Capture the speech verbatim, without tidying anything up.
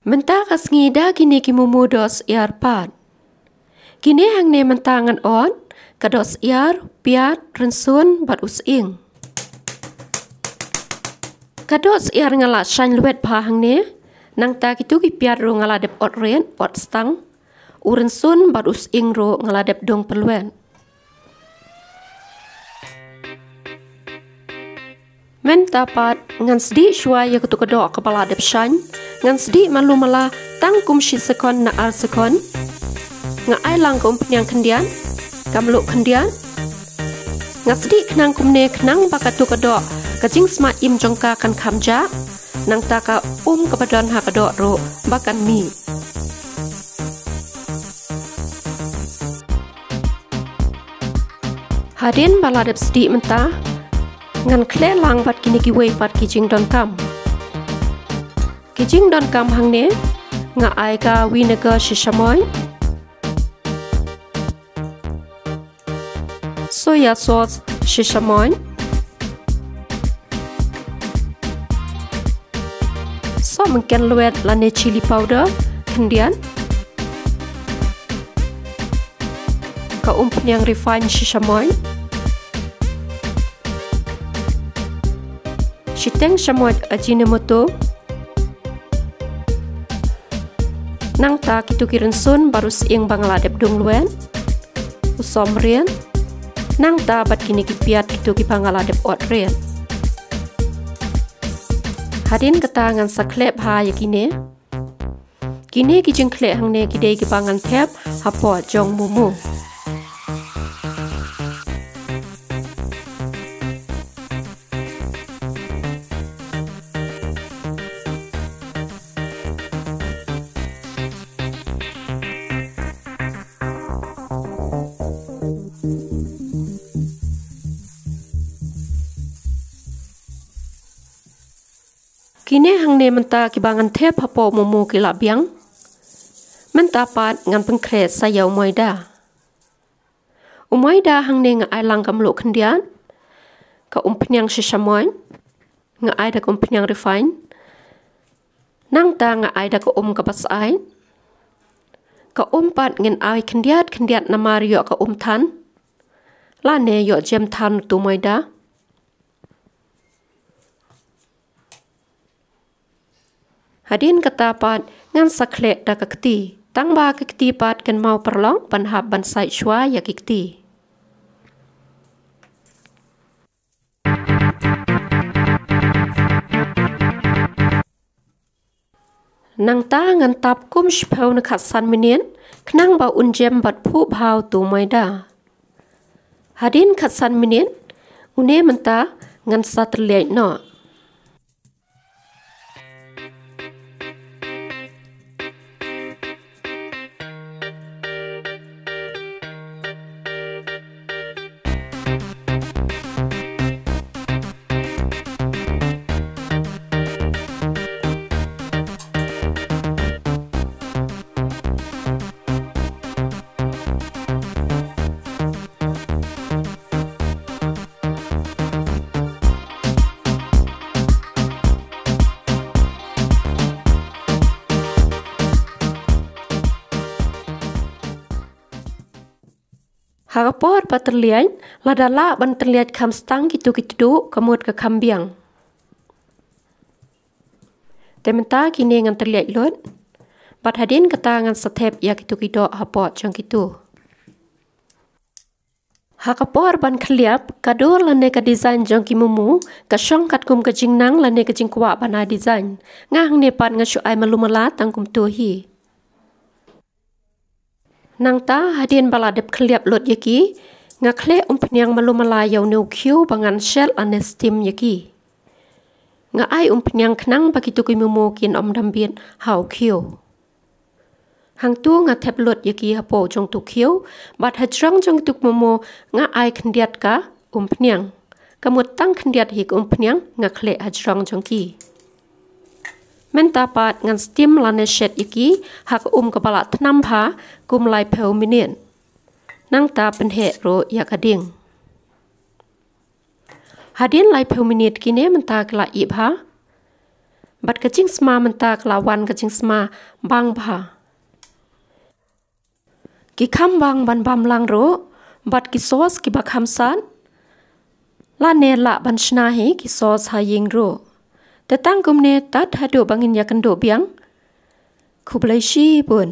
Mynta ka sngi da kine ki momo doh syiar pat. Kine hangne mynta ngan ot, ka doh syiar, piat, rynsun, bad u sying. Ka doh syiar nga la shaiñ lwet bha hangne, nangta kitu ki piat ruh nga la dep ot rit, ot stang. U rynsun bad u sying ruh nga la dep dung pynlwet. Mynta pat, ngan sdieh shuwa ïa katu ka doh kaba la dep shaiñ. Ngan sdieh malu mala tang kum shi sekon ne ar sekon. Nga ai lang ka umphniang khyndiat, ka mluh khyndiat. Nga sdieh khnang kumne khnang ba katu ka doh, ka jingsma im jong ka kan kham jah. Nangta ka um kaba don ha ka doh ruh ba kan mih. Hadien ba la dep sdieh mynta, ngan khleh lang bad kine kiwei pat ki jingdonkam. Ki jingdonkam hangne, nga ai ka vinegar shi shamoit, soya sauce shi shamoit, sohmynken lwet lane chili powder khyndiat, ka umphniang refine shi shamoit, shiteng shamoit Ajinomoto. Nangta kitu ki rynsun bad u sying ba nga la dep dung lwet, u somriat. Nangta bad kine ki piat kitu kiba nga la dep ot rit. Hadien kata ngan sa khleh bha ïa kine. Kine ki jingkhleh hangne ki dei kiba ngan thep hapoh jong momo. Kine hangne mynta kiba ngan thep hapoh momo ki la biang. Mynta pat ngan pynkhreh sa ïa u maida. U maida hangne nga ai lang ka mluh khyndiat, ka umphniang shi shamoit, nga ai da ka umphniang refine. Nangta nga ai da ka um kaba sait. Ka um pat ngin ai khyndiat khyndiat namar ïoh ka um than, lane ïoh jem than utu u maida. Hadien kata pat ngan sa khleh da ka kti. Tang ba ka kti pat kan maw paralok ban hap ban sait shuwa ïa ki kti. Nangta ngan tap kum shiphew ne khatsan minit, khnang ba un jem bad phuh bha utu u maida. Hadien khatsan minit, une mynta ngan sa tyrliat noh. Ha ka por ba tyrliat, lada lah ban tyrliat kham stang kitu ki tduh, ka mut ka kham biang. Te mynta kine ngan tyrliat lut. Bad hadien kata ngan sa thep ïa kitu ki doh hapoh jong kitu. Ha ka por ban khylliap, ka dur lane ka design jong ki momo ka shong katkum ka jingnang lane ka jingkwah ban ai design. Nga hangne pat nga shu ai malu mala tang kumtu hi. Nangta hadien ba la dep khylliap lut ïa ki, nga khleh umphniang malu mala ïa une u khiew ba ngan shet lane steam ïa ki. Nga ai umphniang khnang ba kitu ki momo kin ym dam bit ha u khiew. Hangtu nga thep lut ïa ki hapoh jong utu u khiew, bad hajrong jong utu u momo nga ai khyndiat ka umphniang. Ka mut tang khyndiat hi ka umphniang nga khleh hajrong jong ki. Mynta pat ngan steam lane shet ïa ki ha ka um kaba la thnam bha kum laiphew minit. Nangta pynheh ruh ïa ka ding. Hadien laiphew minit kine mynta ki la ih bha. Bad ka jingsma mynta ka la wan ka jingsma bang bha. Ki kham bang ban bam lang ruh, bad ki sos kiba kham sat lane lah ban shna hi ki sos ha ïing ruh. Te tang kumne tad haduh ba ngin ïakynduh biang. Khublei shibun.